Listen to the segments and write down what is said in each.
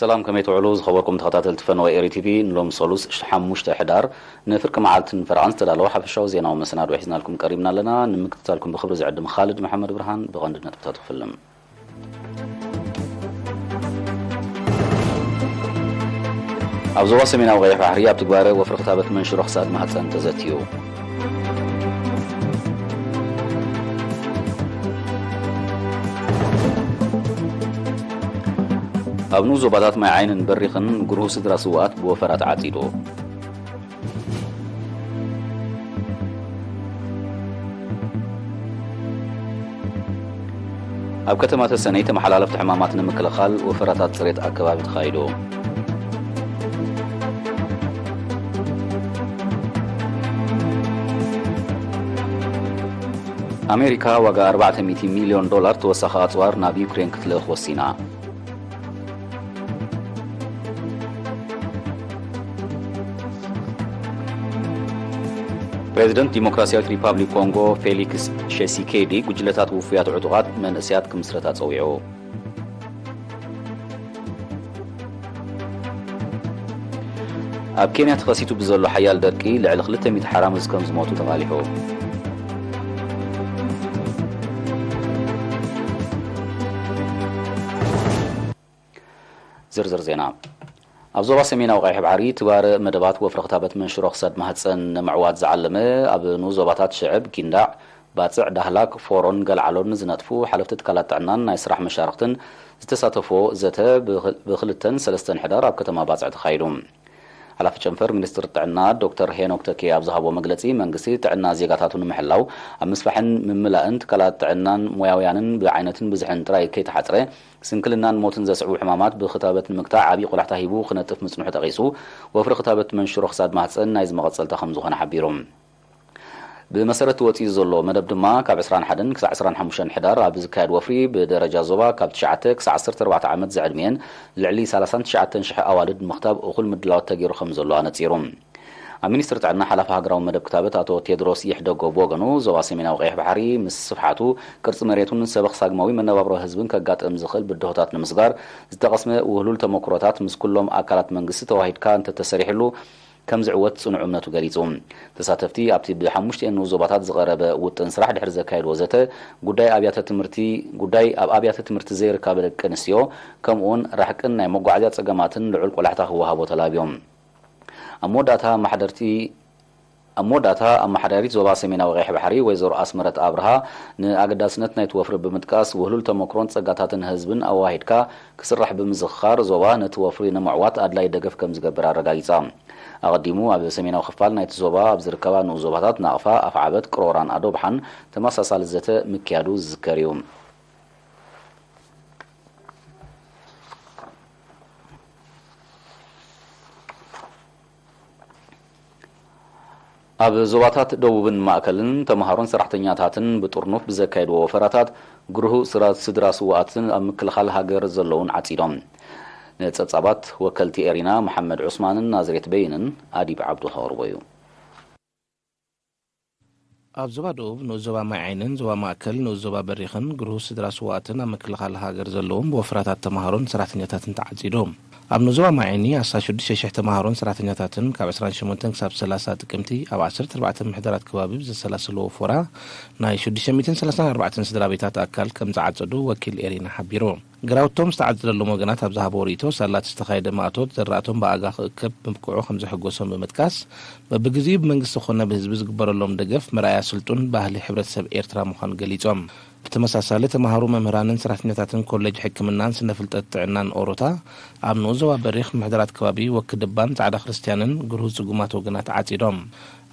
ሰላም፣ ከመይ ትውዕሉ ዝኸበርኩም ተኸታተልቲ ፈነወ ኤሪ ቲቪ? ንሎም ሰሉስ ሓሙሽተ ሕዳር ንፍርቂ መዓልትን ፈረቓን ዝተዳለወ ሓፈሻዊ ዜናዊ መሰናድኦ ሒዝናልኩም ቀሪብና ኣለና። ንምክትታልኩም ብኽብሪ ዝዕድም ኻልድ መሓመድ ብርሃን። ብቐንዲ ነጥብታቱ ክፍልም። ኣብ ዞባ ሰሜናዊ ቀይሕ ባሕሪ ኣብ ትግባረ ወፍሪ ክታበት መንሽሮ ክሳድ ማህፀን ተዘትዩ። ኣብ ንኡስ ዞባታት ማይ ዓይንን በሪኽን ግሩህ ስድራ ስውኣት ብወፈራ ተዓጺዱ። ኣብ ከተማ ተሰነይ ተመሓላለፍቲ ሕማማት ንምክልኻል ወፈራታት ጽሬት ኣከባቢ ተኻይዱ። ኣሜሪካ ዋጋ ኣርባዕተ ሚእቲ ሚልዮን ዶላር ተወሳኺ ኣጽዋር ናብ ዩክሬን ክትልእኽ ወሲና። ፕሬዚደንት ዲሞክራሲያዊት ሪፓብሊክ ኮንጎ ፌሊክስ ሸሲኬዲ ጉጅለታት ውፉያት ዕጡቓት መንእሰያት ክምስረታ ጸዊዑ። ኣብ ኬንያ ተኸሲቱ ብዘሎ ሓያል ደርቂ ልዕሊ ክልተ ሚእቲ ሓራምዝ ከም ዝሞቱ ተቓሊሑ። ዝርዝር ዜና። ኣብ ዞባ ሰሜናዊ ቀይሕ ባሕሪ ትባረ መደባት ወፍሪ ክታበት መንሽሮ ክሳድ ማህፀን ንምዕዋት ዝዓለመ ኣብ ንኡስ ዞባታት ሽዕብ፣ ጊንዳዕ፣ ባጽዕ፣ ዳህላክ፣ ፎሮን ገልዓሎን ዝነጥፉ ሓለፍቲ ትካላት ጥዕናን ናይ ስራሕ መሻርኽትን ዝተሳተፎ ዘተ ብኽ-፣ ብኽልተን ሰለስተን ሕዳር ኣብ ከተማ ባጽዕ ተኻይዱ። ሓላፊ ጨንፈር ሚኒስትር ጥዕና ዶክተር ሄኖክ ተኬ ኣብ ዝሃቦ መግለጺ፣ መንግስቲ ጥዕና ዜጋታቱ ንምሕላው ኣብ ምስፋሕን ምምላእን ትካላት ጥዕናን ሞያውያንን ብዓይነትን ብዝሕን ጥራይ ከይተሓጽረ፣ ስንክልናን ሞትን ዘስዕቡ ሕማማት ብክታበት ንምግታእ ዓብዪ ቆላሕታ ሂቡ ክነጥፍ ምጽንሑ ጠቒሱ፣ ወፍሪ ክታበት መንሽሮ ክሳድ ማህጸን ናይዚ መቐጸልታ ከም ዝኾነ ሓቢሩ። ብመሰረት ወጺኡ ዘሎ መደብ ድማ፣ ካብ ዕስራን ሓደን ክሳዕ ዕስራን ሓሙሽተን ሕዳር ኣብ ዝካየድ ወፍሪ፣ ብደረጃ ዞባ ካብ ትሽዓተ ክሳዕ ዓሰርተ ኣርባዕተ ዓመት ዝዕድሚኤን ልዕሊ ሰላሳን ትሽዓተን ሽሕ ኣዋልድ ምኽታብ እኹል ምድላዋት ተገይሩ ከም ዘሎ ኣነጺሩ። ኣብ ሚኒስትሪ ጥዕና ሓላፊ ሃገራዊ መደብ ክታበት ኣቶ ቴድሮስ ይሕደጎ ብወገኑ፣ ዞባ ሰሜናዊ ቀይሕ ባሕሪ ምስ ስፍሓቱ፣ ቅርጺ መሬቱን ሰበኽ ሳግማዊ መነባብሮ ህዝብን ከጋጥም ዝኽእል ብድሆታት ንምስጋር ዝተቐስመ ውህሉል ተመክሮታት ምስ ኩሎም ኣካላት መንግስቲ ተዋሂድካ እንተተሰሪሕሉ ከም ዝዕወት ጽኑዕ እምነቱ ገሊጹ። ተሳተፍቲ ኣብቲ ብሓሙሽተ ንኡስ ዞባታት ዝቐረበ ውጥን ስራሕ ድሕሪ ዘካየድዎ ዘተ፣ ጉዳይ ኣብያተ ትምህርቲ፣ ጉዳይ ኣብ ኣብያተ ትምህርቲ ዘይርካበ ደቂ ኣንስትዮ፣ ከምኡውን ራሕቅን ናይ መጓዓዝያ ጸገማትን ልዑል ቆላሕታ ክወሃቦ ተላብዮም። ኣብ መወዳእታ ኣመሓደርቲ፣ ኣብ መወዳእታ ኣመሓዳሪት ዞባ ሰሜናዊ ቀይሕ ባሕሪ ወይዘሮ ኣስመረት ኣብርሃ ንኣገዳስነት ናይቲ ወፍሪ ብምጥቃስ፣ ውህሉል ተመክሮን ጸጋታትን ህዝብን ኣዋሂድካ ክስራሕ ብምዝኽኻር፣ ዞባ ነቲ ወፍሪ ንምዕዋት ኣድላዪ ደገፍ ከም ዝገብር ኣረጋጊጻ። ኣቐዲሙ ኣብ ሰሜናዊ ክፋል ናይቲ ዞባ ኣብ ዝርከባ ንኡስ ዞባታት ናቕፋ፣ ኣፍዓበት፣ ቅሮራን ኣዶብሓን ተመሳሳሊ ዘተ ምክያዱ ዝዝከር እዩ። ኣብ ዞባታት ደቡብን ማእከልን ተምሃሮን ሰራሕተኛታትን ብጥርኑፍ ብዘካየድዎ ወፈራታት፣ ግሩህ ስራ-፣ ስድራ ስውኣትን ኣብ ምክልኻል ሃገር ዘለውን ዓጺዶም። ንጸብጻባት ወከልቲ ኤሪና መሓመድ ዑስማንን ናዝሬት በይንን ኣዲብ ዓብዱ ከቕርቦ እዩ። ኣብ ዞባ ደቡብ፣ ንኡስ ዞባ ማይ ዓይንን ዞባ ማእከል፣ ንኡስ ዞባ በሪኽን ግሩህ ስድራ ስውኣትን ኣብ ምክልኻል ሃገር ዘለዎም ብወፍራታት ተምሃሮን ሰራሕተኛታትን ተዓጺዶም። ኣብ ንኡስ ዞባ ማይ ዓይኒ፣ ኣስታት ሽዱሽተ ሽሕ ተምሃሮን ሰራሕተኛታትን ካብ ዕስራን ሸሞንተን ክሳብ ሰላሳ ጥቅምቲ ኣብ ዓሰርተ ኣርባዕተ ምሕደራት ከባቢ ብዘሰላሰልዎ ወፈራ ናይ ሽዱሽተ ሚእትን ሰላሳን ኣርባዕተን ስድራ ቤታት ኣካል ከም ዝዓጸዱ ወኪል ኤሪና ሓቢሩ። ግራውቶም ዝተዓጸደሎም ወገናት ኣብ ዝሃብዎ ርእይቶ፣ ሳላ እቲ ዝተኻየደ ማእቶት ዘራእቶም ብኣጋ ክእከብ ምብቅዑ ከም ዘሐጎሶም ብምጥቃስ፣ በብግዜኡ ብመንግስቲ ኮነ ብህዝቢ ዝግበረሎም ደገፍ መርኣያ ስልጡን ባህሊ ሕብረተሰብ ኤርትራ ምዃኑ ገሊጾም። ብተመሳሳሊ፣ ተምሃሮ፣ መምህራንን ሰራሕተኛታትን ኮሌጅ ሕክምናን ስነ ፍልጠት ጥዕናን ኦሮታ ኣብ ንኡስ ዞባ በሪኽ ምሕደራት ከባቢ ወኪ ድባን ጻዕዳ ክርስትያንን ግሩህ ጽጉማት ወገናት ዓጺዶም።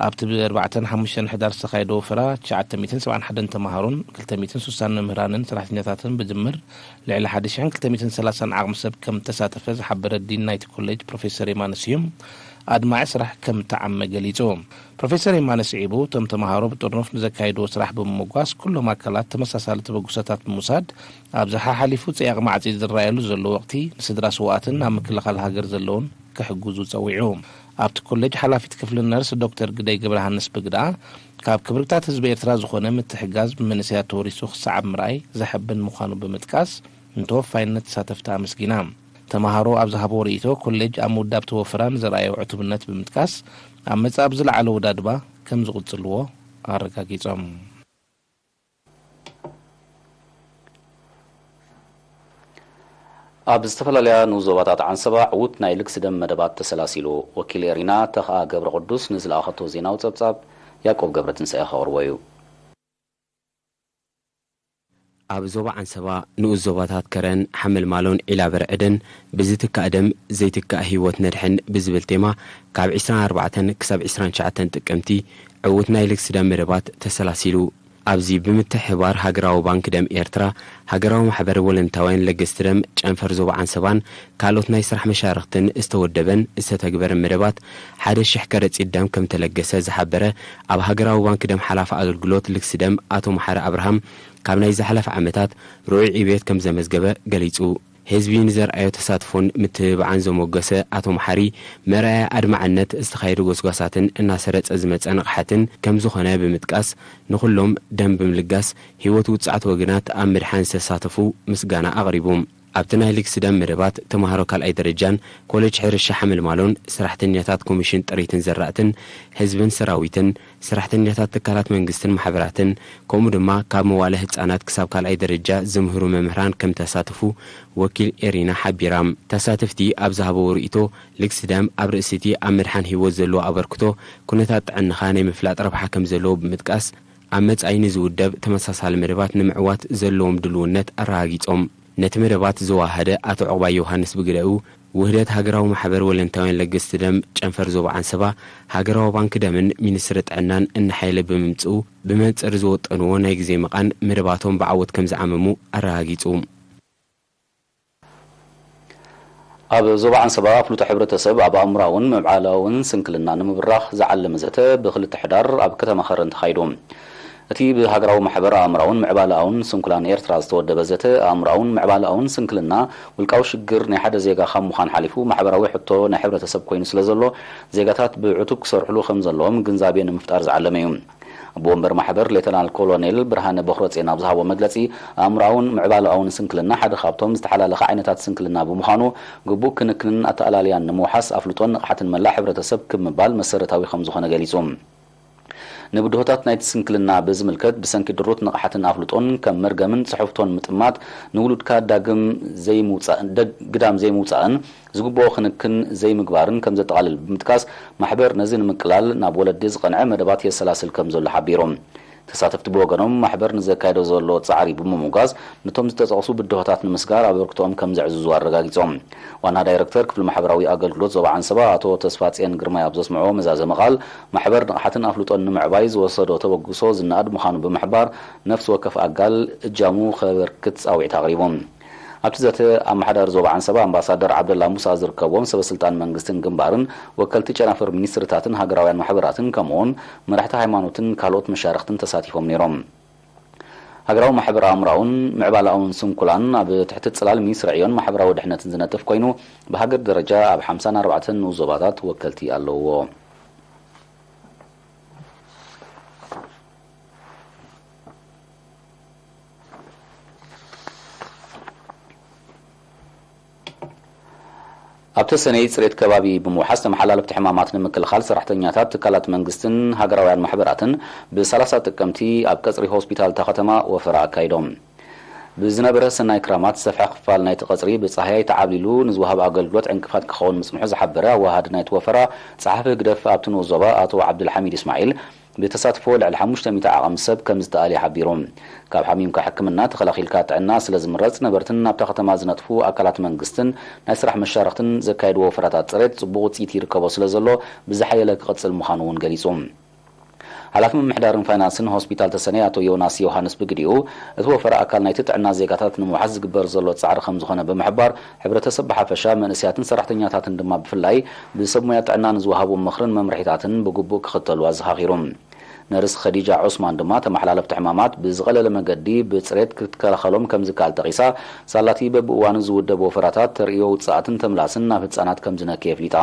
ኣብቲ ብኣርባዕተን ሓሙሽተን ሕዳር ዝተኻየደ ወፈራ፣ ትሽዓተ ሚእትን ሰብዓን ሓደን ተምሃሮን ክልተ ሚእትን ስሳን መምህራንን ሰራሕተኛታትን ብድምር ልዕሊ ሓደ ሽሕን ክልተ ሚእትን ሰላሳን ዓቕሚ ሰብ ከም እተሳተፈ ዝሓበረ ዲን ናይቲ ኮሌጅ ፕሮፌሰር የማነ ስዩም፣ ኣድማዒ ስራሕ ከም እተዓመ ገሊጹ። ፕሮፌሰር የማነ ስዒቡ፣ እቶም ተምሃሮ ብጥርኑፍ ንዘካየድዎ ስራሕ ብምምጓስ፣ ኩሎም ኣካላት ተመሳሳሊ ተበግሶታት ብምውሳድ፣ ኣብዚ ሓሓሊፉ ጸያቕ ማዕጺድ ዝረኣየሉ ዘሎ ወቕቲ፣ ንስድራ ስውኣትን ኣብ ምክልኻል ሃገር ዘለውን ክሕግዙ ጸዊዑ። ኣብቲ ኮሌጅ ሓላፊት ክፍሊ ነርስ ዶክተር ግደይ ገብረሃንስ ብግዳ፣ ካብ ክብርታት ህዝቢ ኤርትራ ዝኾነ ምትሕጋዝ ብመንእሰያት ተወሪሱ ክሰዓብ ምርኣይ ዘሐብን ምዃኑ ብምጥቃስ፣ ንተወፋይነት ተሳተፍቲ ኣመስጊና። ተምሃሮ ኣብ ዝሃብዎ ርእይቶ፣ ኮሌጅ ኣብ ምውዳብ ተወፍራ ንዘርኣዮ ዕቱብነት ብምጥቃስ፣ ኣብ መጻኢ ብዝለዓለ ወዳድባ ከም ዝቕጽልዎ ኣረጋጊጾም። ኣብ ዝተፈላለያ ንኡስ ዞባታት ዓንሰባ ዕዉት ናይ ልግሲ ደም መደባት ተሰላሲሉ። ወኪል ኤሪና ተኽኣ ገብረ ቅዱስ ንዝለኣኸቶ ዜናዊ ጸብጻብ ያዕቆብ ገብረ ትንሳኤ ከቕርቦ እዩ። ኣብ ዞባ ዓንሰባ ንኡስ ዞባታት ከረን ሓመልማሎን ዒላ በርዕድን ብዝትካእ ደም ዘይትካእ ህይወት ነድሕን ብዝብል ቴማ ካብ ዕስራን ኣርባዕተን ክሳብ ዕስራን ትሽዓተን ጥቅምቲ ዕዉት ናይ ልግሲ ደም መደባት ተሰላሲሉ። ኣብዚ ብምትሕብባር ሃገራዊ ባንክ ደም ኤርትራ፣ ሃገራዊ ማሕበር ወለንታውያን ለገስቲ ደም ጨንፈር ዞባ ዓንሰባን ካልኦት ናይ ስራሕ መሻርኽትን ዝተወደበን ዝተተግበረን መደባት ሓደ ሽሕ ከረጺት ደም ከም ተለገሰ ዝሓበረ ኣብ ሃገራዊ ባንክ ደም ሓላፊ ኣገልግሎት ልግሲ ደም ኣቶ መሓሪ ኣብርሃም፣ ካብ ናይ ዝሓለፈ ዓመታት ርኡይ ዕብየት ከም ዘመዝገበ ገሊጹ። ህዝቢ ንዘርኣዮ ተሳትፎን ምትብባዕን ዘሞገሰ ኣቶ መሓሪ፣ መርኣያ ኣድማዕነት ዝተኻየዱ ጎስጓሳትን እናሰረጸ ዝመጸ ንቕሓትን ከም ዝኾነ ብምጥቃስ፣ ንኹሎም ደም ብምልጋስ ህይወት ውጽዓት ወገናት ኣብ ምድሓን ዝተሳተፉ ምስጋና ኣቕሪቡ። ኣብቲ ናይ ልግሲ ደም መደባት፣ ተምሃሮ ካልኣይ ደረጃን ኮሌጅ ሕርሻ ሓመልማሎን፣ ሰራሕተኛታት ኮሚሽን ጥሪትን ዘራእትን፣ ህዝብን ሰራዊትን፣ ሰራሕተኛታት ትካላት መንግስትን ማሕበራትን፣ ከምኡ ድማ ካብ መዋለ ህጻናት ክሳብ ካልኣይ ደረጃ ዝምህሩ መምህራን ከም ተሳተፉ ወኪል ኤሪና ሓቢራ። ተሳተፍቲ ኣብ ዝሃበዎ ርእይቶ፣ ልግሲ ደም ኣብ ርእሲ እቲ ኣብ ምድሓን ህይወት ዘለዎ ኣበርክቶ፣ ኩነታት ጥዕናኻ ናይ ምፍላጥ ረብሓ ከም ዘለዎ ብምጥቃስ፣ ኣብ መጻኢ ንዝውደብ ተመሳሳሊ መደባት ንምዕዋት ዘለዎም ድልውነት ኣረጋጊጾም። ነቲ መደባት ዘዋሃደ ኣቶ ዑቕባይ ዮሃንስ ብግደኡ፣ ውህደት ሃገራዊ ማሕበር ወለንታውያን ለገስቲ ደም ጨንፈር ዞባ ዓንሰባ፣ ሃገራዊ ባንክ ደምን ሚኒስትሪ ጥዕናን እናሓየለ ብምምጽኡ፣ ብመንጽር ዝወጠንዎ ናይ ግዜ መቓን መደባቶም ብዓወት ከም ዝዓመሙ ኣረጋጊጹ። ኣብ ዞባ ዓንሰባ ኣፍልጦ ሕብረተሰብ ኣብ ኣእምራውን ምዕባላውን ስንክልና ንምብራኽ ዝዓለመ ዘተ ብክልተ ሕዳር ኣብ ከተማ ከረን ተኻይዱ። እቲ ብሃገራዊ ማሕበር ኣእምራውን ምዕባላውን ስንኩላን ኤርትራ ዝተወደበ ዘተ፣ ኣእምራውን ምዕባላውን ስንክልና ውልቃዊ ሽግር ናይ ሓደ ዜጋ ካብ ምዃን ሓሊፉ ማሕበራዊ ሕቶ ናይ ሕብረተሰብ ኮይኑ ስለ ዘሎ፣ ዜጋታት ብዕቱብ ክሰርሕሉ ከም ዘለዎም ግንዛቤ ንምፍጣር ዝዓለመ እዩ። ኣቦ ወንበር ማሕበር ሌተናል ኮሎኔል ብርሃነ በኽረጼን ኣብ ዝሃቦ መግለጺ፣ ኣእምሮኣውን ምዕባለኣውን ስንክልና ሓደ ካብቶም ዝተሓላለኸ ዓይነታት ስንክልና ብምዃኑ፣ ግቡእ ክንክንን ኣተኣላልያን ንምውሓስ ኣፍልጦን ንቕሓትን መላእ ሕብረተሰብ ክብ ምባል መሰረታዊ ከም ዝኾነ ገሊጹ። ንብድሆታት ናይቲ ስንክልና ብዝምልከት፣ ብሰንኪ ድሩት ንቕሓትን ኣፍልጦን ከም መርገምን ጽሕፍቶን ምጥማት፣ ንውሉድካ ዳግም ዘይምውጻእ-፣ ደግ-፣ ግዳም ዘይምውጻእን ዝግብኦ ክንክን ዘይምግባርን ከም ዘጠቓልል ብምጥቃስ፣ ማሕበር ነዚ ንምቅላል ናብ ወለዲ ዝቐንዐ መደባት የሰላስል ከም ዘሎ ሓቢሩ። ተሳተፍቲ ብወገኖም፣ ማሕበር ንዘካየዶ ዘሎ ጻዕሪ ብምምጓስ፣ ነቶም ዝተጠቕሱ ብድሆታት ንምስጋር ኣበርክቶኦም ከም ዘዕዝዙ ኣረጋጊጾም። ዋና ዳይረክተር ክፍሊ ማሕበራዊ ኣገልግሎት ዞባ ዓንሰባ ኣቶ ተስፋጽዮን ግርማይ ኣብ ዘስምዕዎ መዛዘሚ ቃል፣ ማሕበር ንቕሓትን ኣፍልጦን ንምዕባይ ዝወሰዶ ተበግሶ ዝነኣድ ምዃኑ ብምሕባር፣ ነፍሲ ወከፍ ኣካል እጃሙ ከበርክት ጻውዒት ኣቕሪቡ። ኣብቲ ዘተ፣ ኣመሓዳሪ ዞባ ዓንሰባ ኣምባሳደር ዓብደላ ሙሳ ዝርከብዎም ሰበ ስልጣን መንግስትን ግንባርን፣ ወከልቲ ጨናፍር ሚኒስትርታትን ሃገራውያን ማሕበራትን፣ ከምኡውን መራሕቲ ሃይማኖትን ካልኦት መሻርኽትን ተሳቲፎም ነይሮም። ሃገራዊ ማሕበር ኣእምራውን ምዕባለኣውን ስንኩላን ኣብ ትሕቲ ጽላል ሚኒስትሪ ዕዮን ማሕበራዊ ድሕነትን ዝነጥፍ ኮይኑ፣ ብሃገር ደረጃ ኣብ ሓምሳን ኣርባዕተን ንኡስ ዞባታት ወከልቲ ኣለውዎ። ኣብ ተሰነይ ጽሬት ከባቢ ብምውሓስ ተመሓላለፍቲ ሕማማት ንምክልኻል ሰራሕተኛታት ትካላት መንግስትን ሃገራውያን ማሕበራትን ብ30 ጥቅምቲ ኣብ ቀጽሪ ሆስፒታል እታ ከተማ ወፈራ ኣካይዶም። ብዝነበረ ሰናይ ክራማት ዝሰፍሐ ክፋል ናይቲ ቀጽሪ ብጻህያይ ተዓብሊሉ ንዝወሃብ ኣገልግሎት ዕንቅፋት ክኸውን ምጽንሑ ዝሓበረ ኣወሃሃዲ ናይቲ ወፈራ ጸሓፊ ህግደፍ ኣብቲ ንኡስ ዞባ ኣቶ ዓብዱልሓሚድ እስማዒል፣ ብተሳትፎ ልዕሊ ሓሙሽተ ሚእቲ ዓቐሚ ሰብ ከም ዝተኣልየ ሓቢሩ። ካብ ሓሚምካ ሕክምና ተኸላኺልካ ጥዕና ስለ ዝምረጽ፣ ነበርትን ናብታ ከተማ ዝነጥፉ ኣካላት መንግስትን ናይ ስራሕ መሻርኽትን ዘካየድዎ ወፈራታት ጽሬት ጽቡቕ ውጽኢት ይርከቦ ስለ ዘሎ፣ ብዝሓየለ ክቕጽል ምዃኑ እውን ገሊጹ። ሓላፊ ምምሕዳርን ፋይናንስን ሆስፒታል ተሰነይ ኣቶ ዮናስ ዮሃንስ ብግዲኡ፣ እቲ ወፈራ ኣካል ናይቲ ጥዕና ዜጋታት ንምውሓስ ዝግበር ዘሎ ጻዕሪ ከም ዝኾነ ብምሕባር፣ ሕብረተሰብ ብሓፈሻ፣ መንእሰያትን ሰራሕተኛታትን ድማ ብፍላይ፣ ብሰብ ሞያ ጥዕና ንዝወሃቦም ምኽርን መምርሒታትን ብግቡእ ክኽተሉ ኣዘኻኺሩ። ነርስ ኸዲጃ ዑስማን ድማ፣ ተመሓላለፍቲ ሕማማት ብዝቐለለ መገዲ ብጽሬት ክትከላኸሎም ከም ዝከኣል ጠቒሳ፣ ሳላቲ በብእዋኑ ዝውደብ ወፈራታት ተርእዮ ውጽኣትን ተምላስን ናብ ህጻናት ከም ዝነክእ ኣፍሊጣ።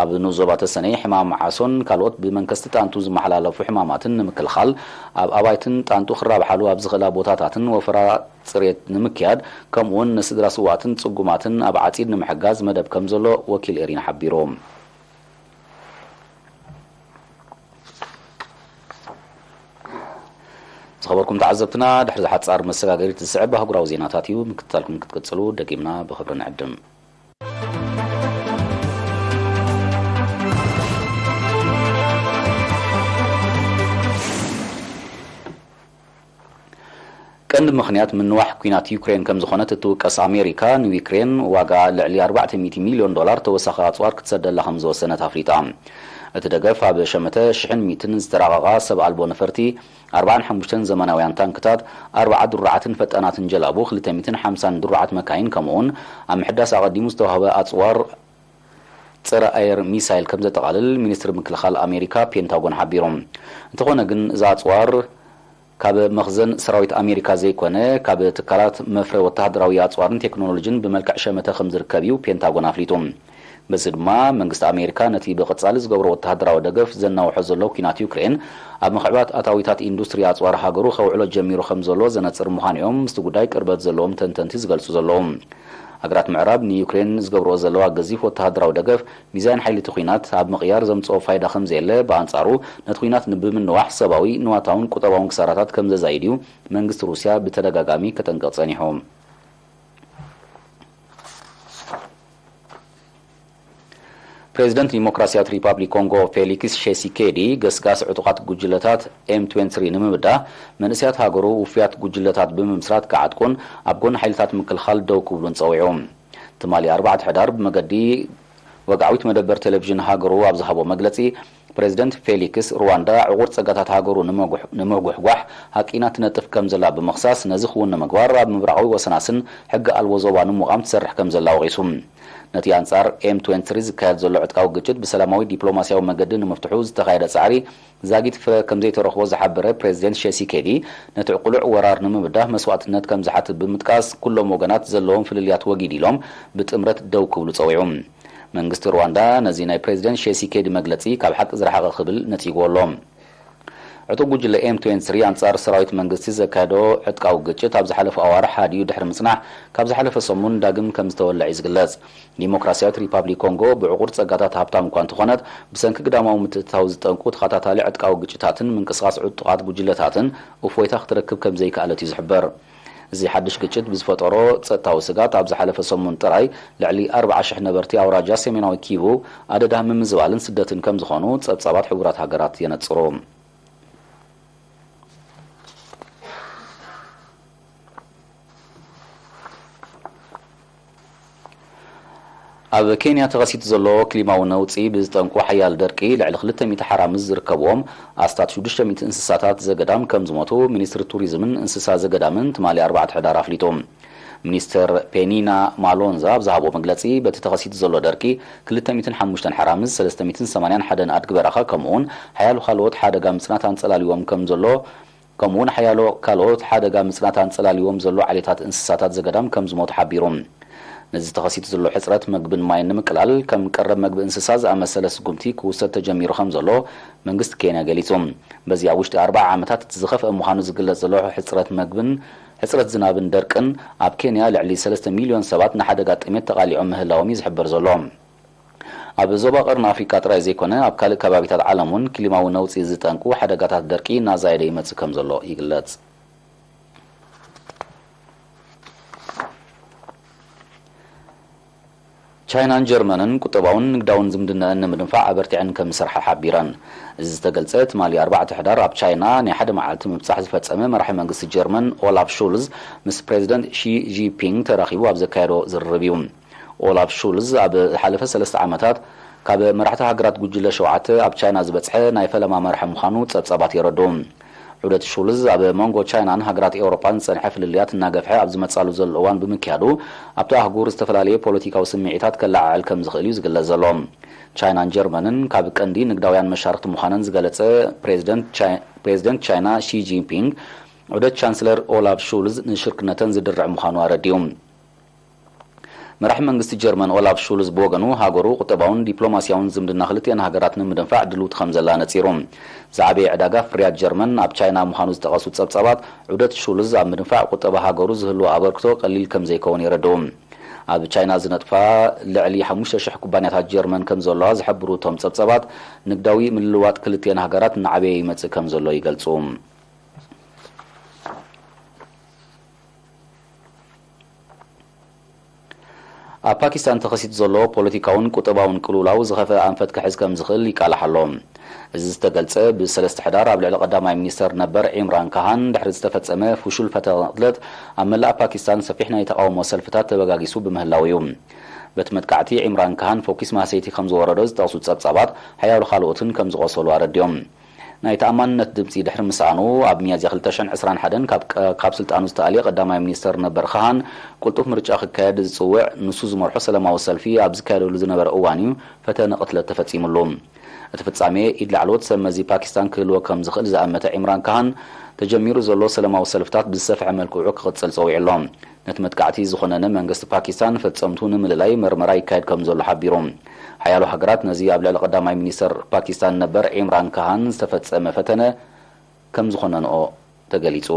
ኣብ ንኡስ ዞባ ተሰነይ ሕማም ዓሶን ካልኦት ብመንከስቲ ጣንጡ ዝመሓላለፉ ሕማማትን ንምክልኻል፣ ኣብ ኣባይትን ጣንጡ ክራብሓሉ ኣብ ዝኽእላ ቦታታትን ወፈራ ጽሬት ንምክያድ፣ ከምኡውን ንስድራ ስዋእትን ጽጉማትን ኣብ ዓጺድ ንምሕጋዝ መደብ ከም ዘሎ ወኪል ኤሪና ሓቢሩ። ዝኸበርኩም ተዓዘብትና፣ ድሕሪ ዝሓጻር መሰጋገሪት ዝስዕብ ኣህጉራዊ ዜናታት እዩ። ምክትታልኩም ክትቅጽሉ ደጊምና ብኽብሪ ንዕድም። ቀንዲ ምኽንያት ምንዋሕ ኲናት ዩክሬን ከም ዝኾነት እትውቀስ ኣሜሪካ፣ ንዩክሬን ዋጋ ልዕሊ ኣርባዕተ ሚእቲ ሚልዮን ዶላር ተወሳኺ ኣጽዋር ክትሰደላ ከም ዝወሰነት ኣፍሊጣ። እቲ ደገፍ ኣብ ሸመተ ሽሕን ሚእትን ዝተራቐቓ ሰብ ኣልቦ ነፈርቲ፣ ኣርባዓን ሓሙሽተን ዘመናውያን ታንክታት፣ ኣርባዓ ድሩዓትን ፈጣናትን ጀላቡ፣ ክልተ ሚእትን ሓምሳን ድሩዓት መካይን፣ ከምኡውን ኣብ ምሕዳስ ኣቐዲሙ ዝተዋህበ ኣጽዋር ጸረ ኣየር ሚሳይል ከም ዘጠቓልል ሚኒስትሪ ምክልኻል ኣሜሪካ ፔንታጎን ሓቢሩ። እንተኾነ ግን፣ እዚ ኣጽዋር ካብ መኽዘን ሰራዊት ኣሜሪካ ዘይኮነ፣ ካብ ትካላት መፍረ ወተሃደራዊ ኣጽዋርን ቴክኖሎጂን ብመልክዕ ሸመተ ከም ዝርከብ እዩ ፔንታጎን ኣፍሊጡ። በዚ ድማ፣ መንግስቲ ኣሜሪካ ነቲ ብቐጻሊ ዝገብሮ ወተሃደራዊ ደገፍ ዘናውሖ ዘሎ ኲናት ዩክሬን፣ ኣብ ምኽዕባት ኣታዊታት ኢንዱስትሪ ኣጽዋር ሃገሩ ከውዕሎ ጀሚሩ ከም ዘሎ ዘነጽር ምዃኑ እዮም ምስቲ ጉዳይ ቅርበት ዘለዎም ተንተንቲ ዝገልጹ ዘለዉ። ሃገራት ምዕራብ ንዩክሬን ዝገብርኦ ዘለዋ ገዚፍ ወተሃደራዊ ደገፍ ሚዛን ሓይሊ እቲ ኲናት ኣብ ምቕያር ዘምጽኦ ፋይዳ ከም ዘየለ፣ ብኣንጻሩ ነቲ ኲናት ን-፣ ብምንዋሕ ሰብኣዊ፣ ንዋታውን ቁጠባውን ክሳራታት ከም ዘዛይድ እዩ መንግስቲ ሩስያ ብተደጋጋሚ ከጠንቅቕ ጸኒሑ። ፕሬዚደንት ዲሞክራሲያዊት ሪፓብሊክ ኮንጎ ፌሊክስ ሼሲኬዲ፣ ገስጋስ ዕጡቓት ጉጅለታት ኤም ትዌንቲ ትሪ ንምብዳህ፣ መንእሰያት ሃገሩ ውፉያት ጉጅለታት ብምምስራት ክዓጥቁን ኣብ ጎኒ ሓይልታት ምክልኻል ደው ክብሉን ጸዊዑ። ትማሊ ኣርባዕተ ሕዳር ብመገዲ ወግዓዊት መደበር ቴሌቪዥን ሃገሩ ኣብ ዝሃቦ መግለጺ፣ ፕሬዚደንት ፌሊክስ፣ ሩዋንዳ ዕቑር ጸጋታት ሃገሩ ንምጉሕ-፣ ንምጉሕጓሕ ሃቂና ትነጥፍ ከም ዘላ ብምኽሳስ፣ ነዚ ክውን ንምግባር ኣብ ምብራቓዊ ወሰናስን ሕጊ ኣልቦ ዞባ ንምቋም ትሰርሕ ከም ዘላ ወቒሱ። ነቲ ኣንጻር ኤም ትዌንቲ ትሪ ዝካየድ ዘሎ ዕጥቃዊ ግጭት ብሰላማዊ ዲፕሎማስያዊ መገዲ ንምፍትሑ ዝተኻየደ ጻዕሪ ዛጊት ፍረ ከም ዘይተረኽቦ ዝሓበረ ፕሬዚደንት ሼሲኬዲ፣ ነቲ ቅሉዕ ወራር ንምብዳህ መስዋእትነት ከም ዝሓትት ብምጥቃስ፣ ኩሎም ወገናት ዘለዎም ፍልልያት ወጊድ ኢሎም ብጥምረት ደው ክብሉ ጸዊዑ። መንግስቲ ሩዋንዳ ነዚ ናይ ፕሬዚደንት ሼሲኬዲ መግለጺ ካብ ሓቂ ዝረሓቐ ክብል ነጺግዎ ኣሎ። ዕጡቕ ጉጅለ ኤም ትዌንቲ ትሪ ኣንጻር ሰራዊት መንግስቲ ዘካየዶ ዕጥቃዊ ግጭት ኣብ ዝሓለፉ ኣዋርሕ ሃዲኡ ድሕሪ ምጽናሕ፣ ካብ ዝሓለፈ ሰሙን ዳግም ከም ዝተወልዐ እዩ ዝግለጽ። ዲሞክራሲያዊት ሪፓብሊክ ኮንጎ ብዕቑር ጸጋታት ሃብታም እኳ እንተኾነት፣ ብሰንኪ ግዳማዊ ምትእትታው ዝጠንቁ ተኸታታሊ ዕጥቃዊ ግጭታትን ምንቅስቓስ ዕጡቓት ጉጅለታትን እፎይታ ክትረክብ ከም ዘይከኣለት እዩ ዝሕበር። እዚ ሓድሽ ግጭት ብዝፈጠሮ ጸጥታዊ ስጋት፣ ኣብ ዝሓለፈ ሰሙን ጥራይ ልዕሊ ኣርባዓ ሽሕ ነበርቲ ኣውራጃ ሰሜናዊ ኪቡ ኣደዳ ምምዝባልን ስደትን ከም ዝኾኑ ጸብጻባት ሕቡራት ሃገራት የነጽሩ። ኣብ ኬንያ ተኸሲቱ ዘሎ ክሊማዊ ነውጺ ብዝጠንቁ ሓያል ደርቂ፣ ልዕሊ ክልተ ሚእቲ ሓራምዝ ዝርከብዎም ኣስታት ሽዱሽተ ሚእቲ እንስሳታት ዘገዳም ከም ዝሞቱ ሚኒስትሪ ቱሪዝምን እንስሳ ዘገዳምን ትማሊ ኣርባዕተ ሕዳር ኣፍሊጡ። ሚኒስትር ፔኒና ማሎንዛ ኣብ ዝሃቦ መግለጺ፣ በቲ ተኸሲቱ ዘሎ ደርቂ ክልተ ሚእትን ሓሙሽተን ሓራምዝ፣ ሰለስተ ሚእትን ሰማንያን ሓደን ኣድጊ በረኻ፣ ከምኡውን ሓያሎ ካልኦት ሓደጋ ምጽናት ኣንጸላልዎም ከም ዘሎ፣ ከምኡውን ሓያሎ ካልኦት ሓደጋ ምጽናት ኣንጸላልዎም ዘሎ ዓሌታት እንስሳታት ዘገዳም ከም ዝሞቱ ሓቢሩ። ነዚ ተኸሲቱ ዘሎ ሕጽረት መግብን ማይን ንምቅላል፣ ከም ቀረብ መግቢ እንስሳ ዝኣመሰለ ስጉምቲ ክውሰድ ተጀሚሩ ከም ዘሎ መንግስቲ ኬንያ ገሊጹ። በዚ ኣብ ውሽጢ ኣርብዓ ዓመታት እቲ ዝኸፍአ ምዃኑ ዝግለጽ ዘሎ ሕጽረት መግብን ሕጽረት ዝናብን ደርቅን፣ ኣብ ኬንያ ልዕሊ ሰለስተ ሚልዮን ሰባት ንሓደጋ ጥሜት ተቓሊዖም ምህላዎም እዩ ዝሕበር ዘሎ። ኣብ ዞባ ቀርኒ ኣፍሪቃ ጥራይ ዘይኮነ፣ ኣብ ካልእ ከባቢታት ዓለም እውን ክሊማዊ ነውጺ ዝጠንቁ ሓደጋታት ደርቂ እናዛየደ ይመጽእ ከም ዘሎ ይግለጽ። ቻይናን ጀርመንን ቁጠባውን ንግዳውን ዝምድናኣን ንምድንፋዕ ኣበርቲዐን ከም ዝሰርሓ ሓቢረን። እዚ ዝተገልጸ ትማሊ ኣርባዕተ ሕዳር ኣብ ቻይና ናይ ሓደ መዓልቲ ምብጻሕ ዝፈጸመ መራሒ መንግስቲ ጀርመን ኦላፍ ሹልዝ ምስ ፕሬዚደንት ሺ ጂንፒንግ ተራኺቡ ኣብ ዘካየዶ ዝርርብ እዩ። ኦላፍ ሹልዝ ኣብ ዝሓለፈ ሰለስተ ዓመታት ካብ መራሕቲ ሃገራት ጉጅለ ሸውዓተ ኣብ ቻይና ዝበጽሐ ናይ ፈለማ መራሒ ምዃኑ ጸብጻባት የረድኡ። ዑደት ሹልዝ ኣብ መንጎ ቻይናን ሃገራት ኤውሮጳን ዝጸንሐ ፍልልያት እናገፍሐ ኣብ ዝመጻሉ ዘሎ እዋን ብምክያዱ፣ ኣብቲ ኣህጉር ዝተፈላለየ ፖለቲካዊ ስምዒታት ከለዓዕል ከም ዝኽእል እዩ ዝግለጽ ዘሎ። ቻይናን ጀርመንን ካብ ቀንዲ ንግዳውያን መሻርክቲ ምዃነን ዝገለጸ ፕሬዚደንት ቻይ-፣ ፕሬዚደንት ቻይና ሺ ጂንፒንግ፣ ዑደት ቻንስለር ኦላፍ ሹልዝ ንሽርክነተን ዝድርዕ ምዃኑ ኣረዲኡ። መራሒ መንግስቲ ጀርመን ኦላፍ ሹልዝ ብወገኑ፣ ሃገሩ ቁጠባውን ዲፕሎማስያውን ዝምድና ክልቲኣን ሃገራት ንምድንፋዕ ድልውቲ ከም ዘላ ነጺሩ። ዝዓበየ ዕዳጋ ፍርያት ጀርመን ኣብ ቻይና ምዃኑ ዝጠቐሱ ጸብጻባት፣ ዑደት ሹልዝ ኣብ ምድንፋዕ ቁጠባ ሃገሩ ዝህልዎ ኣበርክቶ ቀሊል ከም ዘይከውን የረድኡ። ኣብ ቻይና ዝነጥፋ ልዕሊ ሓሙሽተ ሽሕ ኩባንያታት ጀርመን ከም ዘለዋ ዝሕብሩ እቶም ጸብጻባት፣ ንግዳዊ ምልልዋጥ ክልቲኣን ሃገራት እናዓበየ ይመጽእ ከም ዘሎ ይገልጹ። ኣብ ፓኪስታን ተኸሲቱ ዘሎ ፖለቲካውን ቁጠባውን ቅልውላው ዝኸፍአ ኣንፈት ክሕዝ ከም ዝኽእል ይቃላሕ ኣሎ። እዚ ዝተገልጸ፣ ብሰለስተ ሕዳር ኣብ ልዕሊ ቀዳማይ ሚኒስተር ነበር ዒምራን ካሃን ድሕሪ ዝተፈጸመ ፍሹል ፈተነ ቅትለት፣ ኣብ መላእ ፓኪስታን ሰፊሕ ናይ ተቓውሞ ሰልፍታት ተበጋጊሱ ብምህላው እዩ። በቲ መጥቃዕቲ፣ ዒምራን ካሃን ፈኲስ ማህሰይቲ ከም ዝወረዶ ዝጠቕሱ ጸብጻባት፣ ሓያሎ ካልኦትን ከም ዝቖሰሉ ኣረዲኦም። ናይ ተኣማንነት ድምጺ ድሕሪ ምስኣኑ፣ ኣብ ሚያዝያ ክልተ ሽሕን ዕስራን ሓደን ካብ ቀ-፣ ካብ ስልጣኑ ዝተኣልየ ቀዳማይ ሚኒስተር ነበር ካሃን፣ ቅልጡፍ ምርጫ ክካየድ ዝጽውዕ ንሱ ዝመርሖ ሰላማዊ ሰልፊ ኣብ ዝካየደሉ ዝነበረ እዋን እዩ ፈተነ ቅትለት ተፈጺሙሉ። እቲ ፍጻሜ፣ ኢድ ላዕለዎት ሰብ መዚ ፓኪስታን ክህልዎ ከም ዝኽእል ዝኣመተ ዒምራን ካሃን፣ ተጀሚሩ ዘሎ ሰላማዊ ሰልፍታት ብዝሰፍሐ መልክዑ ክቕጽል ጸዊዑ ኣሎ። ነቲ መጥቃዕቲ ዝኾነነ መንግስቲ ፓኪስታን ፈጸምቱ ንምልላይ መርመራ ይካየድ ከም ዘሎ ሓቢሩ። ሓያሎ ሃገራት ነዚ ኣብ ልዕሊ ቀዳማይ ሚኒስተር ፓኪስታን ነበር ዒምራን ካሃን ዝተፈጸመ ፈተነ ከም ዝኾነንኦ ተገሊጹ።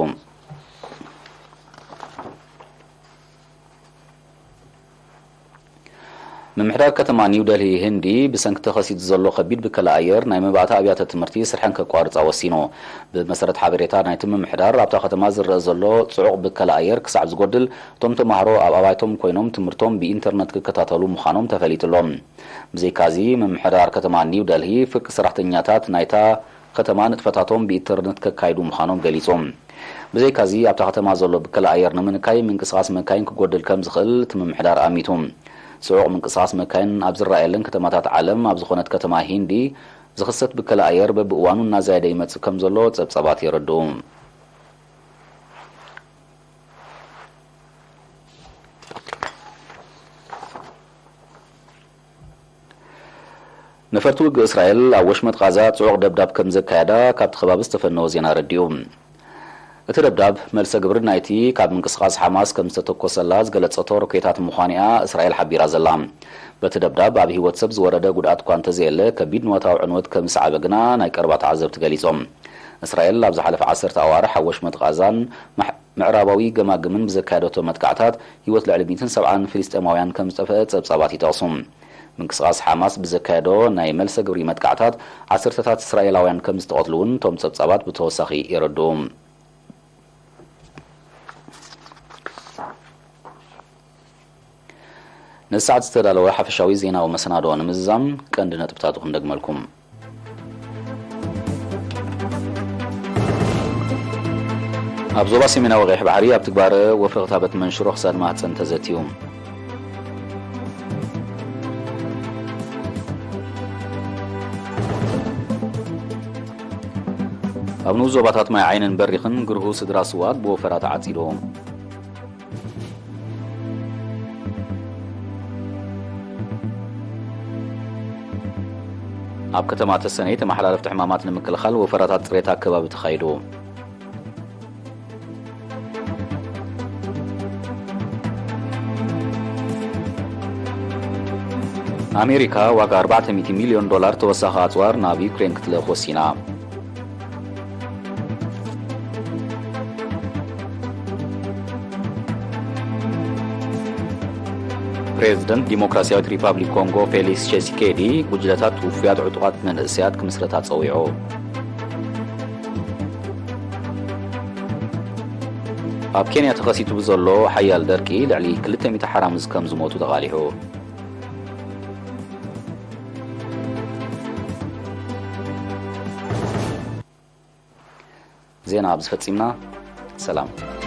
ምምሕዳር ከተማ ኒው ደልሂ ህንዲ፣ ብሰንኪ ተኸሲቱ ዘሎ ከቢድ ብከላ ኣየር፣ ናይ መባእታ ኣብያተ ትምህርቲ ስርሐን ከቋርጻ ወሲኑ። ብመሰረት ሓበሬታ ናይቲ ምምሕዳር፣ ኣብታ ከተማ ዝረአ ዘሎ ጽዑቕ ብከላ ኣየር ክሳዕ ዝጎድል፣ እቶም ተማሃሮ ኣብ ኣባይቶም ኮይኖም ትምህርቶም ብኢንተርነት ክከታተሉ ምዃኖም ተፈሊጡ ኣሎ። ብዘይካዚ፣ ምምሕዳር ከተማ ኒው ደልሂ፣ ፍርቂ ሰራሕተኛታት ናይታ ከተማ ንጥፈታቶም ብኢንተርነት ከካይዱ ምዃኖም ገሊጹ። ብዘይካዚ፣ ኣብታ ከተማ ዘሎ ብከላ ኣየር ንምንካይ ምንቅስቓስ መካይን ክጎድል ከም ዝኽእል እቲ ምምሕዳር ኣሚቱ። ጽዑቕ ምንቅስቓስ መካይን ኣብ ዝረኣየለን ከተማታት ዓለም፣ ኣብ ዝኾነት ከተማ ሂንዲ ዝኽሰት ብከላ ኣየር በብእዋኑ እናዛየደ ይመጽእ ከም ዘሎ ጸብጻባት የረድኡ። ነፈርቲ ውግእ እስራኤል ኣብ ወሽመጥ ቓዛ ጽዑቕ ደብዳብ ከም ዘካየዳ ካብቲ ከባቢ ዝተፈነወ ዜና ኣረዲኡ። እቲ ደብዳብ፣ መልሰ ግብሪ ናይቲ ካብ ምንቅስቓስ ሓማስ ከም ዝተተኮሰላ ዝገለጸቶ ሮኬታት ምዃኑ'ያ እስራኤል ሓቢራ ዘላ። በቲ ደብዳብ፣ ኣብ ህይወት ሰብ ዝወረደ ጉድኣት እኳ እንተዘየለ፣ ከቢድ ንዋታዊ ዕንወት ከም ዝሰዓበ ግና ናይ ቀረባ ተዓዘብቲ ገሊጾም። እስራኤል ኣብ ዝሓለፈ ዓሰርተ ኣዋርሕ ኣብ ወሽመጥ ቓዛን ማሕ-፣ ምዕራባዊ ገማግምን ብዘካየደቶ መጥቃዕታት፣ ህይወት ልዕሊ ሚእትን ሰብዓን ፍልስጤማውያን ከም ዝጠፍአ ጸብጻባት ይጠቕሱ። ምንቅስቓስ ሓማስ ብዘካየዶ ናይ መልሰ ግብሪ መጥቃዕታት፣ ዓሰርተታት እስራኤላውያን ከም ዝተቐትሉ እውን እቶም ጸብጻባት ብተወሳኺ የረድኡ። ነዚ ሰዓት ዝተዳለወ ሓፈሻዊ ዜናዊ መሰናድኦ ንምዝዛም ቀንዲ ነጥብታቱ ክንደግመልኩም። ኣብ ዞባ ሰሜናዊ ቀይሕ ባሕሪ ኣብ ትግባረ ወፍሪ ክታበት መንሽሮ ክሳድ ማህጸን ተዘትዩ። ኣብ ንኡስ ዞባታት ማይ ዓይንን በሪኽን ግርሁ ስድራ ስውኣት ብወፈራ ተዓጺዱ። ኣብ ከተማ ተሰነይ ተመሓላለፍቲ ሕማማት ንምክልኻል ወፈራታት ጽሬት ኣከባቢ ተኻይዱ። ኣሜሪካ ዋጋ ኣርባዕተ ሚእቲ ሚልዮን ዶላር ተወሳኺ ኣጽዋር ናብ ዩክሬን ክትልእኽ ወሲና። ፕሬዝደንት ዲሞክራሲያዊት ሪፓብሊክ ኮንጎ ፌሊክስ ቺሴኬዲ፣ ጉጅለታት ውፉያት ዕጡቓት መንእሰያት ክምስረታ ጸዊዑ። ኣብ ኬንያ ተኸሲቱ ብዘሎ ሓያል ደርቂ፣ ልዕሊ ክልተ ሚእቲ ሓራምዝ ከም ዝሞቱ ተቓሊሑ። ዜና ኣብዚ ፈጺምና። ሰላም።